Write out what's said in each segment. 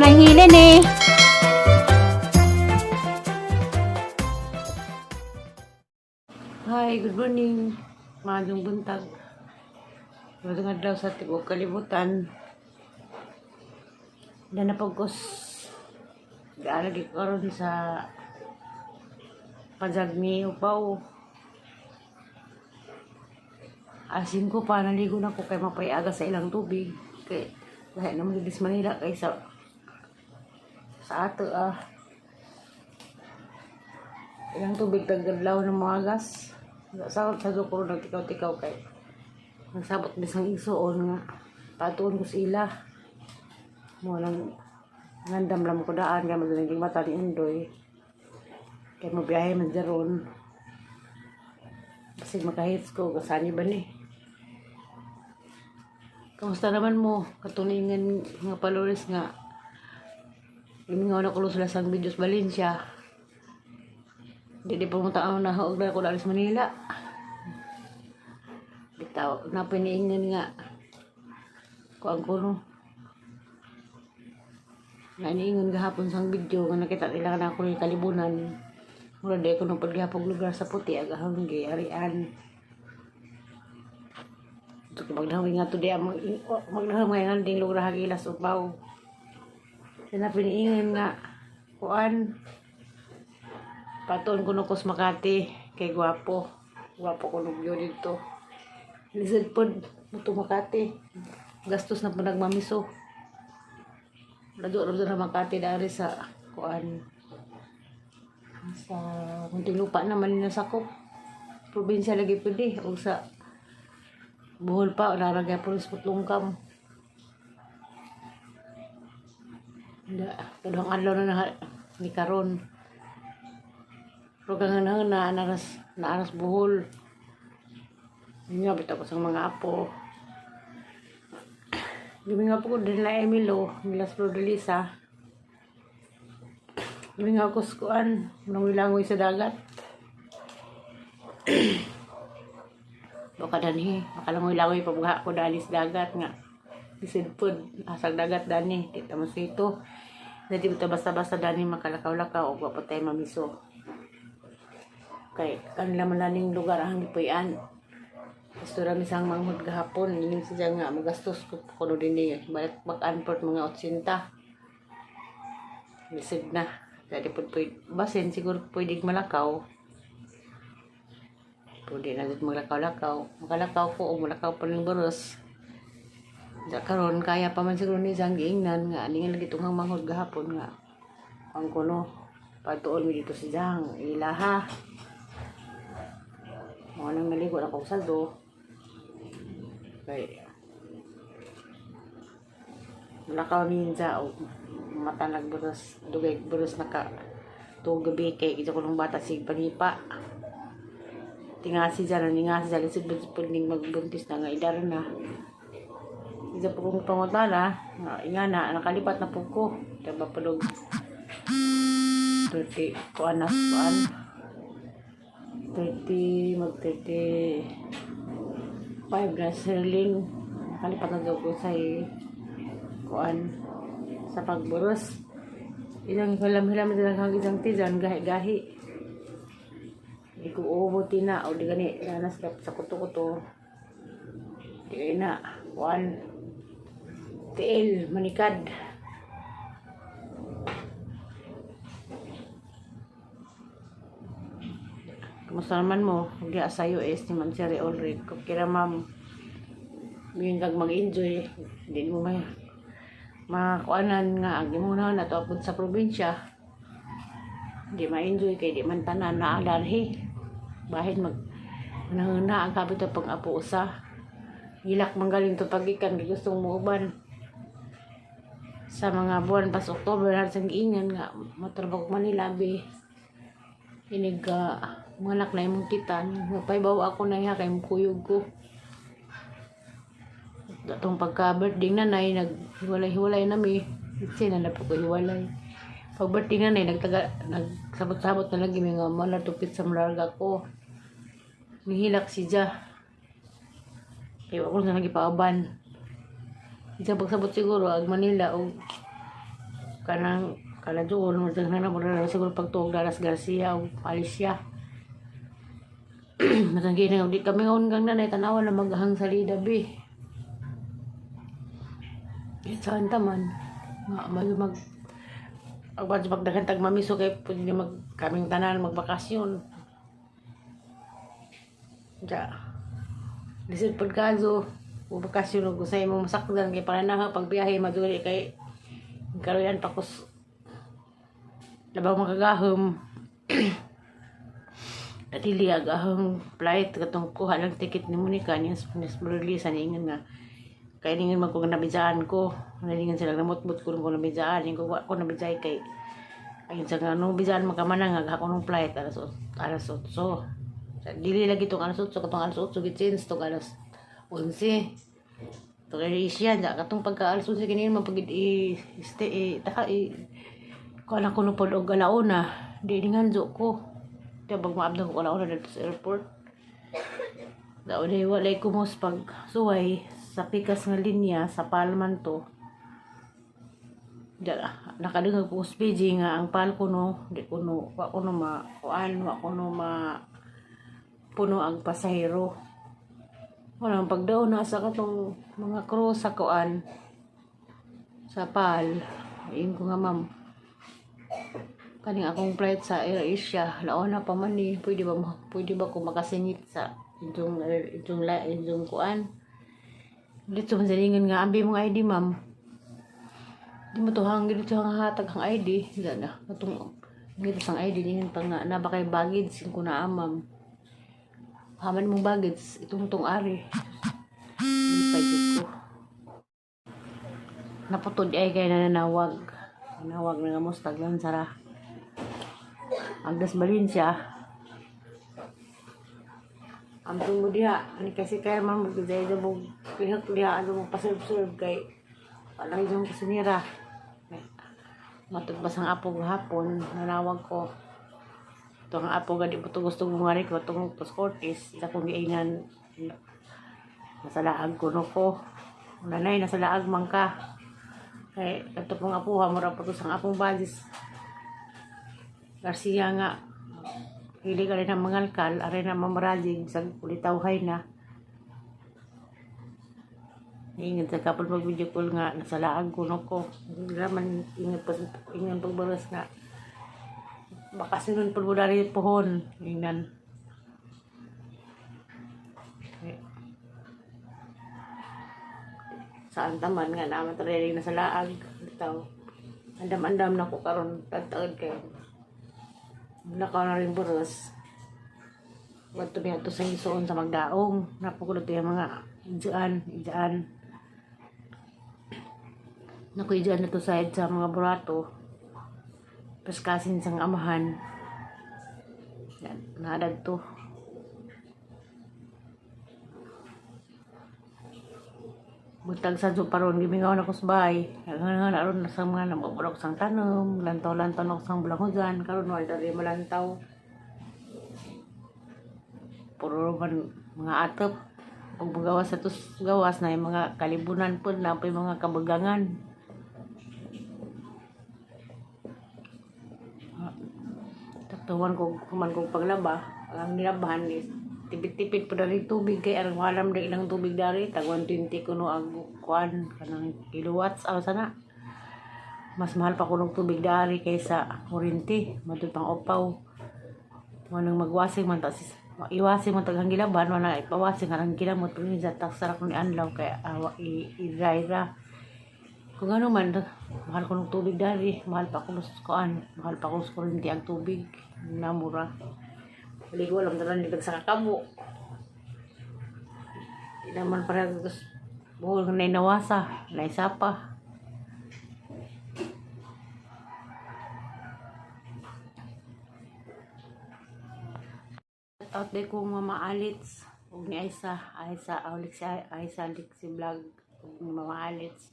Ma'am Rahile ni. Hi, good morning. Maayong buntag. Magandang adlaw sa tibuok kalibutan. Danapagkos gaalagi ko karon sa pajag ni Upaw. Asin ko pa, naligo na ko kay mapayaga sa ilang tubig. Kay lahi naman dito sa Manila kay sa ato ah. Ilang tubig tagadlaw ng mga gas. Sa ko nagtikaw-tikaw kay nagsabot bisang igsuon nga patuon ko sila. Mo nang ngandam lang ko daan kay madaling mata ni Undoy. Kay mabiyahe man dyan. Basig makahits ko, kasani ba ni? Kamusta naman mo? Katuningan nga followers nga Lumingaw na ko sila sa videos Valencia. Di di pumunta ako na huwag na ako alis Manila. Bitaw, napiniingan nga. Kuang ko no. Naniingon gahapon sang video nga nakita nila na ako ni kalibunan. Mura di ko nung paghapog lugar sa puti agahang arian. Ito ko magdahong nga to di magdahong nga ding lugar hagilas upaw. Pinapiniingan nga kuan patuon ko no kos Makati kay gwapo. Gwapo ko nugyo dito. Lisod pod muto Makati. Gastos na po nagmamiso. Lado ra na Makati dari sa kuan sa Muntinlupa naman nila sakop. Probinsya lagi pwede o sa Bohol pa naragay po sa Putlongkam. Da, kadong adlaw na na ni karon. Pero kang na na naras naaras Bohol. Yun nga bitaw ko sa mga apo. Gimingaw po ko din na Emilo, Milas Flordelisa. Gimingaw ko sa kuan, langoy-langoy sa dagat. Baka danhi, makalangoy-langoy pa buha ko dali sa dagat nga. Bisid pod, asag dagat dani, di ta masito. Di ta basta-basta dani makalakaw-lakaw og wa pa tayo mamiso. Kay kanila man laning lugar ang gipuy-an. Gusto rami sang manghod gahapon, ining siya nga magastos ko kuno dinhi balik back and forth mga 80. Bisig na. Dali pod pwede, basin siguro pwede malakaw. Pwede na dito maglakaw-lakaw. Makalakaw ko o malakaw pa ng boros. Da karon kaya pa man siguro ni Zang giingnan nga ani nga lagi tunghang manghod gahapon nga ang kuno patuon mi dito si Zang ilaha. Mo nang naligo na ko sa do. Kay malakaw ninja o mata nagburos dugay buros naka tuog gabi kay ito ko nung bata sig panipa tingasi dyan ningasi dyan lisod pud ning magbuntis na nga idar na isa po kong pangutana nga inga na nakalipat na po ko diba palog 30 kuan na kuan 30 mag 35 na sterling nakalipat na daw ko sa kuan sa pagburos ilang hilam-hilam silang hang isang tijan gahi-gahi di ko uubuti na o di gani nanas sa kuto-kuto di kay na kuan tiil manikad. Kumusta naman mo? Huwag sa US ni Ma'am Cherry Ulrich. Kung kira ma'am, yun kag mag-enjoy. Hindi mo may makuanan nga ang imo na natapod sa probinsya. Hindi ma-enjoy kay di man tanan na dalhi. Bahin mag nanguna ang kapit pang apo usa. Gilak manggaling to pagikan kay gustong muuban sa mga buwan pas October har sang giingan nga motrabaho Manila bi inig ka mga anak na imong tita mapaybaw ako na iya kay mukuyog ko atong pagka birthday nanay naghiwalay-hiwalay nami itsi na na po ko hiwalay pag birthday nanay nagtaga nagsabot-sabot na lagi may nga mo na tupit sa malarga ko nihilak si Ja kay wa ko na nagipaaban. Isa pagsabot siguro ag Manila og Kanang kaladuon mo na mo na siguro pagtuog Daras Garcia o Alicia. Matang gina di kami ngaon gang nanay tanawa na maghang salida bi. Saan taman nga mag mag ag pagdaghan tag mamiso kay pwede mag kaming tanan magbakasyon. Ja. Lisod pud kaso bakasyon og sa imong masakdan kay para na pagbiyahe maduli kay karuyan pa kus labaw makagahom. Dili ag ahong flight katong kuha lang ticket ni Monica niya sa release ani ingon nga kay ningon man ko nga nabidjaan ko, nalingan sila namutmut ko ko nabidjaan ko wa ko nabidjay kay ayun sa nga nung bidjaan makamana nga ako nung flight alas 8. Dili lagi tong alas 8, katong alas 8 gi-change tong alas 11 to kay Asia ja katong pagka alas 11 kini man pag i stay i taka i ko lang kuno pod og alauna di ninganjo ko. Di pag maabdan ko alauna dito sa airport. Daw di walay kumos pag suway sa pikas nga linya sa Palman to. Diya, nakadungog ko sa PG nga ang PAL kuno di kuno wa kuno ma kuan wa kuno ma puno ang pasahero. Wala ang pagdaw na sa katong mga crew sa kuan sa PAL. Ayun ko nga, ma'am, kaning akong flight sa Air Asia laona pa man ni, pwede ba ko makasingit sa itong itong itong kuan dito man sa lingon nga ambi mong ID, ma'am, di mo to hang dito hang hatag ang ID. Wala na katong dito sang ID lingon pa nga na ba kay baggage ko na, ma'am, haman mong baggage itong tong ari. Lipay jud ko naputod ay kay nananawag nanawag na nga mustag lang sara Agdas Valencia. Amtong mo diha ani kasi kaya man magdayay mo pihak diha ano mo paserve-serve kay wala yung kusinira. Matod ba sang apo gahapon nanawag ko ito ang apo gadi po to gusto mong ko itong tos Cortis sa kong giingnan nasa laag ko no ko, nanay, nasa laag man ka kay kato pong apuha mura po to sang apong badis Garcia nga hili ka rin ang mangalkal aray na mamarajing sa ulitawhay na. Ingat sa kapal mag video call nga nasa laag ko no ko. Hindi naman ingat pa ingat pagbaras nga baka sunod po mo dari pohon ingnan. Eh, saan taman nga naman talaga na sa laag bitaw. Andam-andam na ko karon tagtaod kay nakaw na rin buros. Wadto niya to sa isuon sa magdaong. Napukulot yung mga ijaan, ijaan. Naku, ijaan na to side sa mga burato. Paskasin sang amahan. Yan, naadad to. Buntag sa paron gimingaw na ko sa bahay. Nga na ron sa mga namugurok sang tanom, lantaw-lantaw na ko sang bulangudan, karon wala dali malantaw. Puro man mga atop. Ug magawas sa tos gawas na yung mga kalibunan po na po yung mga kabagangan. Tatuan ko kuman kong paglaba, ang nilabahan is tipid-tipid po dari tubig kay arang walam dari ilang tubig dari tag 120 kuno ang kuan kanang kilowatts aw sana mas mahal pa kunong tubig dari kaysa kuryente matud pang upaw. Manang magwasing man ta sis iwasing man taghang gilaban wala ipawasing arang kinamot pag sa taksara ni anlaw kay awa i, i ra kung ano man mahal kunong tubig dari mahal pa kuno sa kuan mahal pa kuno sa kuryente ang tubig namura. Ligo alam tanan ni sa kakabo. Di naman para gusto buhol nga nainawasa, naisapa. Out day ko Mama Alitz ug ni Aisa, Aisa Alex Aisa Alex vlog ug ni Mama Alitz.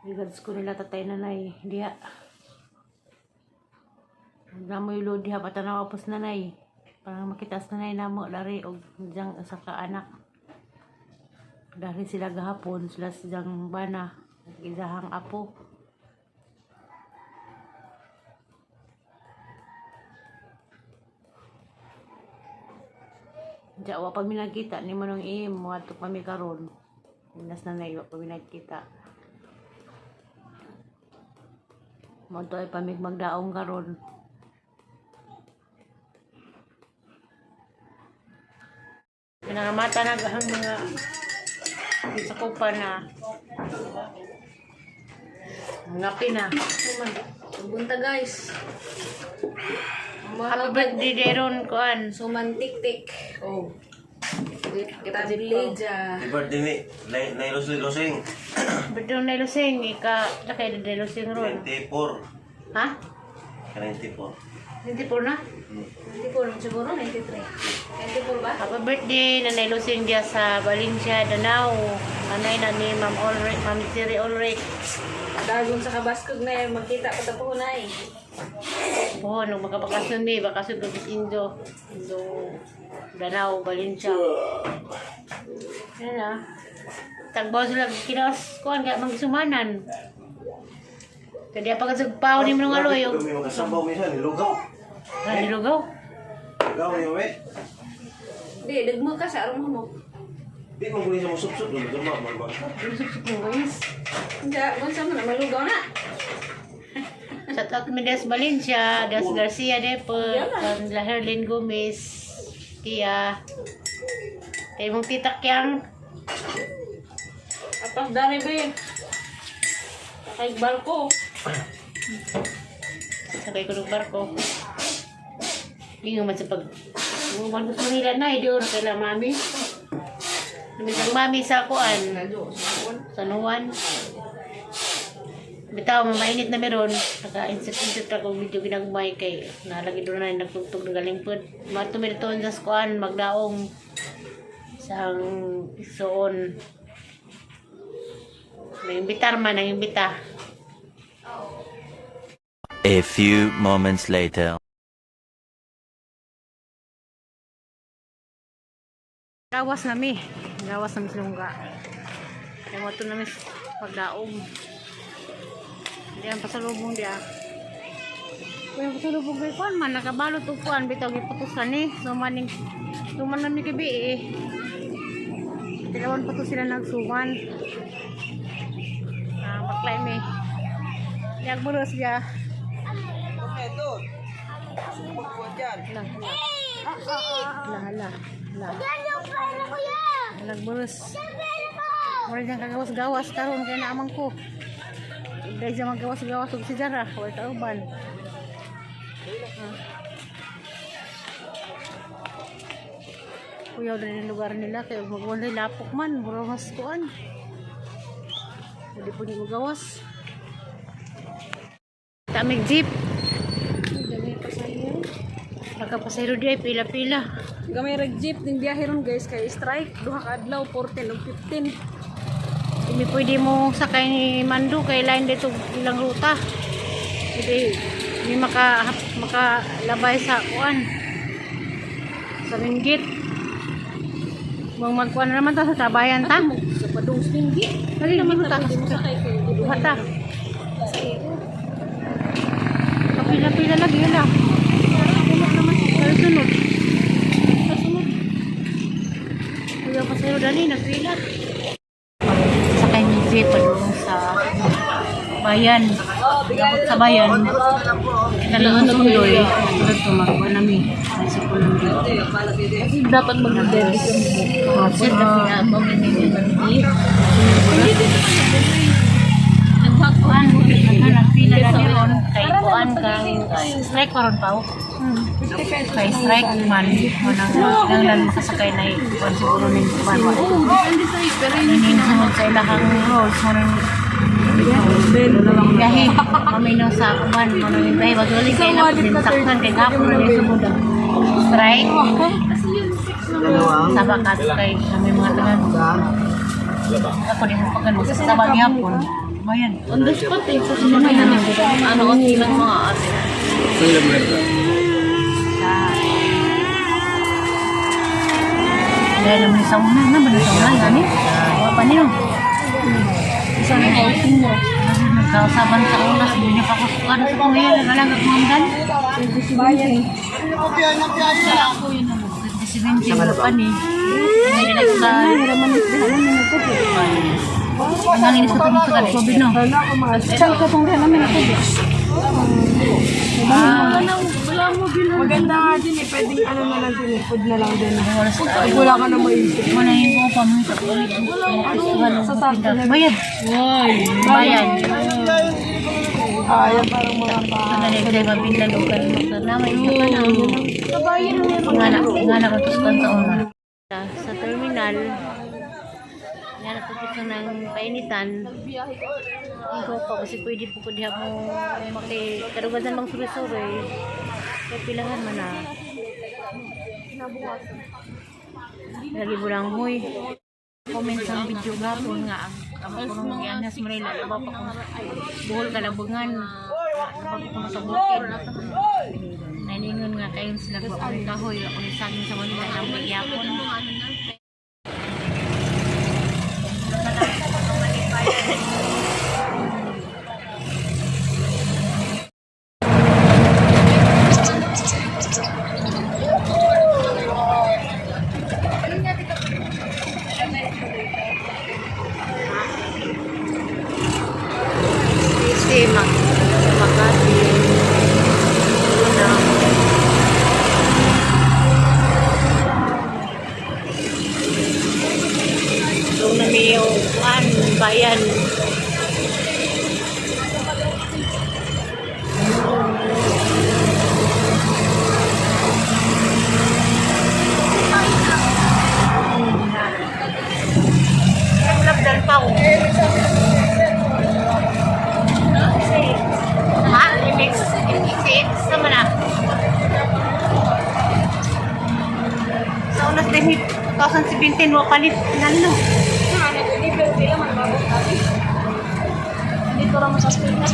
Regards ko nila tatay nanay diha. Namoy lo diha patanaw apos nanay. Parang makita sa nanay namo dari og diyang sa ka anak. Dari sila gahapon sila sa diyang bana isahang apo. Diya, wa pa mi nagkita ni Manong Im, moadto pa mi karon. Nas na wa pa mi nagkita. Moadto ay pa mi magdaong karon. Pinangamata na ang mga sa kupa na. Mga pina. Bunta, guys. Happy birthday, Deron, kuan. Suman tik-tik. Oh. Tableja. Happy birthday ni Nay Lusing. Birthday na Lusing, ika, lakay na Lusing ron. 94. Ha? 94. 24 na? 94 naman siguro, 93. 94 ba? Happy birthday, Nanay Lusing diya sa Valencia, Danao. Anay na ni Ma'am Ulrich, Ma'am Siri Ulrich. Dagon sa kabaskog na yan, magkita pa tapo na eh. Po, nung magkabakasyon mi, bakasyon ko sa Indo. Indo, Danao, Valencia. Yan na. Tagbaw sila, kinaos kuan, kaya magsumanan. Kaya pa kasagpaw ni mga aloy. Ito may makasabaw minsan, nilugaw. Nilugaw. Lugaw niyo eh. Di, dagmo ka sa arong mo. Di mo kunin sa musupsup, duma ba? Lusok mo guys. Hindi, kung saan mo na, malugaw na. Shout out mi Des Valencia, Des Garcia Depo, La Herlin Gomez, Tia. Kay mong tita Kyang. Apas dari be. Sakay barko. Sakay ko ng barko. Hindi man sa pag... Umuman ko sa Manila na, hindi ko na kaila mami. Lumisang mami sa kuan. San Juan. Bitaw, mamainit na meron. Naka-insert-insert ako medyo ginagmay kay nalagi doon na nagtugtog ng galingpod. Matumilton sa kuan, magdaong sang suon. Nangimbitar man, nangimbita. A few moments later. Gawas na mi. Gawas na mi sa lungga. Kaya mo ito na mi pagdaong. Hindi ang pasalubong diya. Kaya pasalubong kay kuan man, nakabalot og kuan bitaw giputusan ni. Suman ning suman na mi gabi eh. Tilawan pa to sila nagsuman. Ah, baklay mi. Yag buros siya. Hala, hala. Hala, hala. Nagburos. Wala diyang kagawas-gawas karon kay naamang ko. Dahil siya magawas-gawas og si Jara, wala kauban. Ah. Kuyaw din yung lugar nila kay magwalay lapok man, mura mas kuan. Hindi po niyo magawas. Tamig jeep. Gamay pasahero. Nagkapasahero di ay pila-pila. Gamay rag jeep ning biyahe ron guys kay strike duha ka adlaw 14 ug 15. Hindi pwede mo sakay ni Mando kay line dito ilang ruta. Hindi hindi makalabay sa kuan. Sa Benguet. Mang magkuan na naman ta sa tabayan ta. Sa padung swingi. Dali naman ta. Pwede mo sakay kay Duha ta. pasahero. Kapila-pila lagi yun ah. Pero sunod. Kasunod. Kuya pasero dali, nagpila. Sakay ni Jay padulong sa bayan. Dapat sa bayan. Talagang sundoy. Sunod tumakbo nami. Ay, sa Colombia. Dapat mag-debit ang Oh, sir, Kuan, nagpila na ni ron kay kuan kang strike karon pa oh. Kay strike man manang kinahanglan makasakay na kuan siguro ning kuan wa. Oo, depende sa iyo. Pero yun Ning sunod sa ilahang rules mo nang biyahe maminaw sa kuan mo nang biyahe wag kay na saktan kay gapon na sugod ang strike. Kasi yung 6 naman. Saba ka kay kami mga tanan. Ako di mo pagano sa saba gihapon. Bayan. On the spot eh. Sa sumakay na ano, ang ilang mga ate. Dahil naman sa una, naman sa una, gani. Wala pa niyo. Isa na housing mo. Nagkausaban sa una, sabi niya pa ako, ano sa kong ngayon, nagalang at mamdan. Bayan. Ako yun naman. 2017 pa ni. Nanginis ko itong sa sobi no. Saan ka tong namin ako? Maganda nga din eh. Pwedeng ano na lang din eh. Food na lang din. Pag wala ka na maisip. Manahin ko pa mo sa Sa sakto na. Bayad. Bayad. Ah, yan parang mga pa. Ano na mabinlan o kan na may isa pa na. Nga na katuskan sa una. Sa terminal, nga natutusan ng painitan. Ikaw pa kasi pwede po ko diha mo maki karugasan bang suri-suri. Kaya pilahan man na. Lagi bulang huy. Comment sa video gapon nga ang ang kung gianhas Manila labaw pa kung buhol kalabangan labaw pa kung sa bukid. Naningon nga kayon sila ko ang kahoy ako ni saging sa Manila ang magyapon. Si Mak sa Makati. Una. Doon na may yung kuan, bayan. Labdan pa ko. Ha? MX, MXX naman ah. Sa unas din 2017 wa palit nano. Dito ra mo sa Pinas.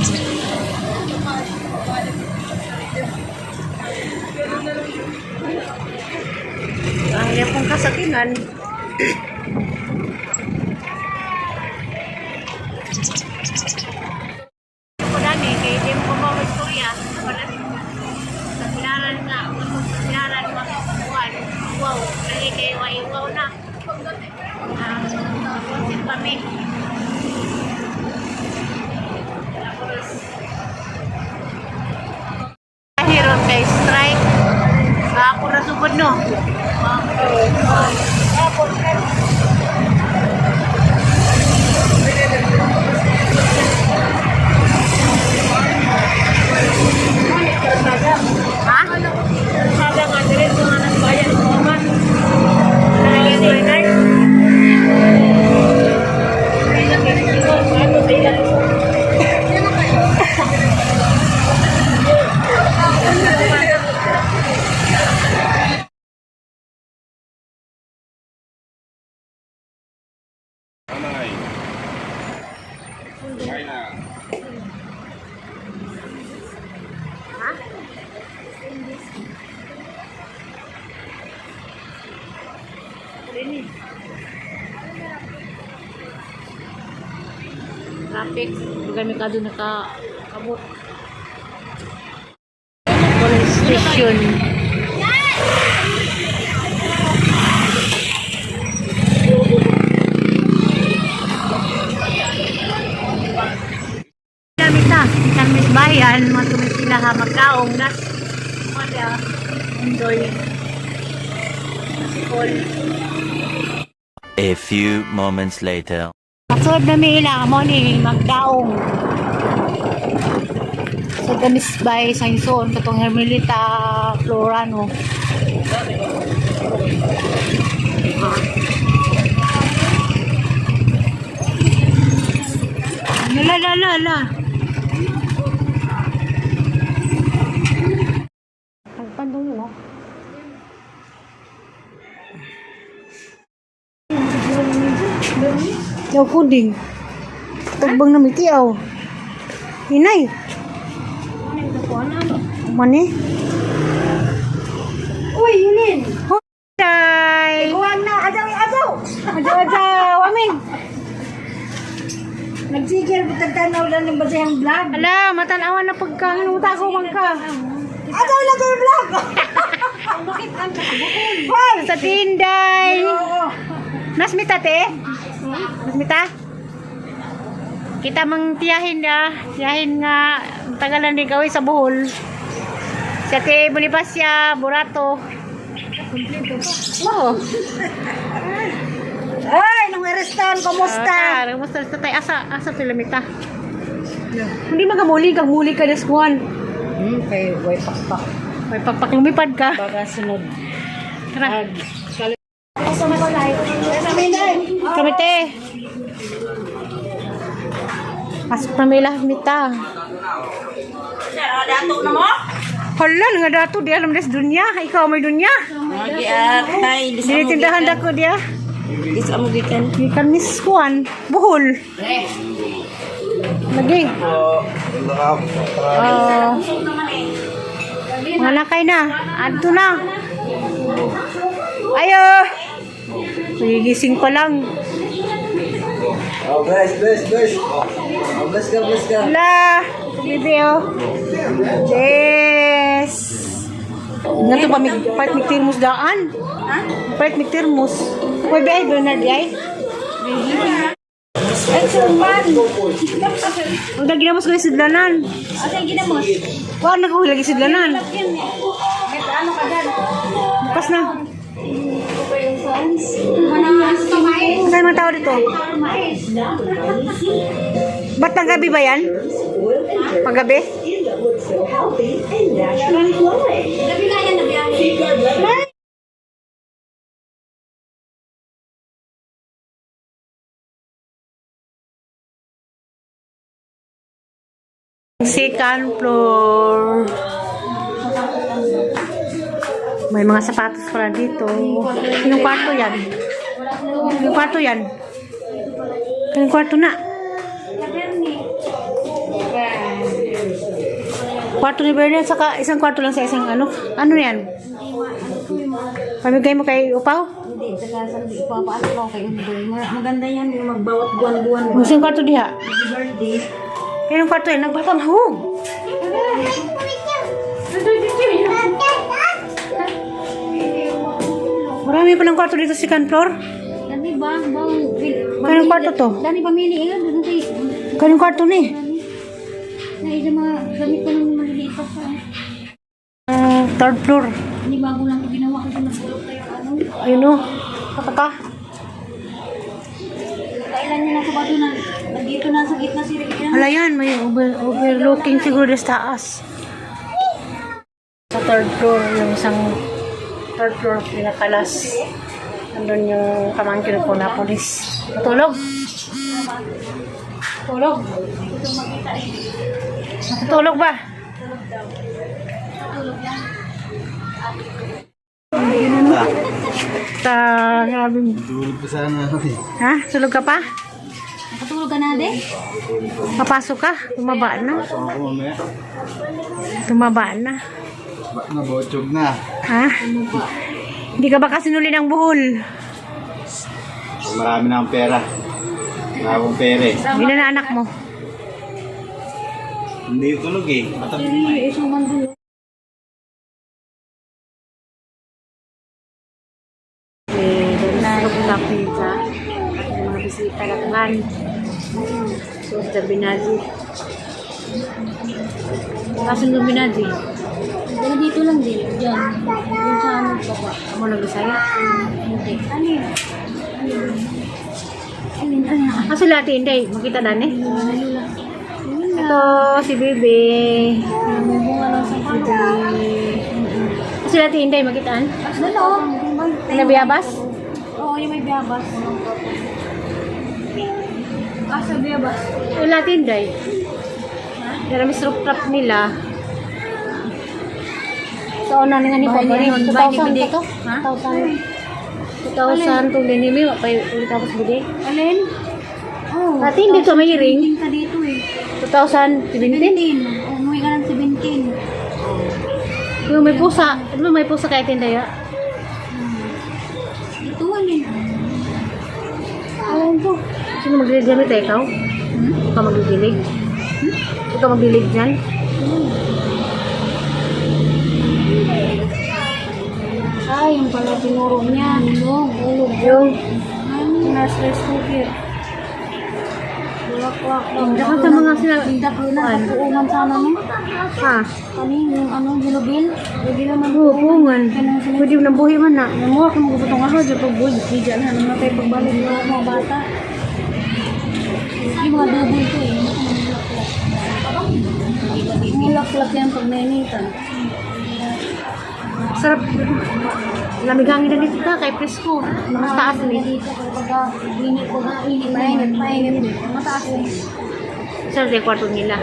Ang iya pong kasakinan. Ako dani kay di mo ba istorya wala sa pilaran nga sa pilaran mga kuan. Wow, kay kay way wow na. Ah, uh, pa mi. Hiron kay strike. Sa ako na sugod no. Ha? Sada nga diretso nga ng bayan ko man. Traffic, kami kado nakakabot. Police station. Kami ta, kami sa bayan, mga sila ha magkaong nas. Wala, enjoy. Sikol. A few moments later. Pasod na mi ila mo ni magdaong. Sa Damis by Sainson katong Hermelita Florano. La la la la. Pagpandong mo. Yaw kuding. Tagbang na mitiaw. Hinay. Mani? Uy, Hilin! Tay. Kuhan na! Ajaw! Ajaw! Ajaw ajaw amin. Nagsigil, tagtanaw lang ng basihang vlog. Ala, matanawan na pagka ano tago man ka. Ajaw lang kayo vlog! Sa Tinday. Nasmita te? Nasmita? Kita mang tiyahin na. Tiyahin nga. Tagalan din gawin sa Bohol. Sa Te Bonifacia, Burato. Oo. Ay, nung arestan, kumusta? Ah, kumusta sa tayo? Asa sila mita? Hindi magamuli, kag muli ka des kuan. Kay way pakpak. May pagpak lumipad ka. Baka sunod. Tara. Kami te. Pasok na may mita. Dato na mo? Hala, nga dato di alam des dunya. Ikaw may dunya. Tay, Dinitindahan dako dia. Dis amo gikan. Gikan Miss Kuan, Buhol. Lagi. Oh. Mga lakay na. Adto na. Ayo. Nagigising pa lang. Oh, bless, bless, bless. Oh, bless ka, bless ka. Hala. Bibi oh. Yes. Nga to pa mig part mig termos daan. Ha? Part mig termos. Hoy ba Bernard ay? Ang dagi namos ko sidlanan. Asa yung ginamos? Kuan na ko lagi sidlanan. Ano ka dyan? Bukas na. Mais. Saan mga tao dito? Mais. Ba't panggabi ba yan? Panggabi? Gabi na yan, nabiyahe. Second floor. May mga sapatos pala dito. Sinong kwarto yan? Sinong kwarto yan? Sinong kwarto na? Kwarto ni Bernard, saka isang kwarto lang sa isang ano. Ano yan? Pamigay mo kay Upaw? Hindi, saka sa ipapaano ko kay Undoy. Maganda yan yung magbawat buwan-buwan. Isang kwarto diha. Happy birthday. Sinong kwarto yan? Nagbata mahog. Marami palang kwarto dito sa second floor. Dami ba? Bang, Kanong kwarto to? Dami pamili. Ingat, dun kay... Kanong kwarto ni? Na isa mga gamit ko ng maliliit pa sa... Third floor. Hindi bago lang ito ginawa kasi nagulog tayo ano. Ayun o. Pataka. Kailan niya nasa bato na nandito na sa gitna si Ricky. Wala yan. May overlooking siguro sa taas. Sa third floor, yung isang third floor pinakalas. Nandun yung pamangkin ko na polis. Matulog. Tulog. Natutulog ba? Ta, grabe. Tulog pa sana ako eh. Ha? Tulog ka pa? Nakatulog ka na, de? Papasok ka? Tumaba na. Ako mamaya. Tumaba na. Nabochog na. Ha? Hindi ka ba kasi nuli ng buhol? Marami na ang pera. Marami akong pera eh. Hindi na anak mo. Hindi tulog eh. Matabi Isang Eh, doon na yung pizza. Yung mga bisita lakahan. So, sa Binazi. Kasan yung Binazi? Pero dito lang din. Diyan. Diyan sa ano baba. Amo lang Bisaya. Hindi. Ano yun? Alin? Alin? Ah, sila ate Inday. Makita na ni. Ito, si Bebe. May bunga lang sa pala. Ah, sila ate Inday, makitaan? Ano? Ano, biyabas? Oo, yung may biyabas. Ah, sa biyabas. Wala ate Inday. Pero mis rooftop nila. Sa una nga ni Bahay Papa ni Ron, bahay ni 2,000 Bide. pa to? Ha? 2,000. 2,000 to dinimi. Pa ulit tapos bide. Alin? Oh. Ate, hindi to may ring. 17 ka dito eh. 2017? 17. Umuwi ka ng 17. Yung may pusa. Di ba may pusa kay Tinday? Ah? Ito, alin? Alam ko. Sino maglilig dyan? Ito, ikaw? Hmm? Ikaw maglilig? Ikaw maglilig dyan? Ay, yung pala tinuro niya. Hulog, hulog. Yung nurse rice cooker. Bulaklak. Dapat sa mga sila. Hindi na puungan sana no. Ha? Kani yung ano, gilubil. Pwede naman. Oo, puungan. Pwede mo nang buhi man na. Namuha kung magubutong ako, dyan pag buhi. Di dyan na, namatay pagbalik ng mga bata. Yung mga double ko eh. Mulaklak yan pag nainitan. Sarap. Lamig hangin na dito ta, kay presko. Mas taas ni. Dito kapag init ko na init, mainit, mainit. Mataas eh. Sarap yung kwarto nila.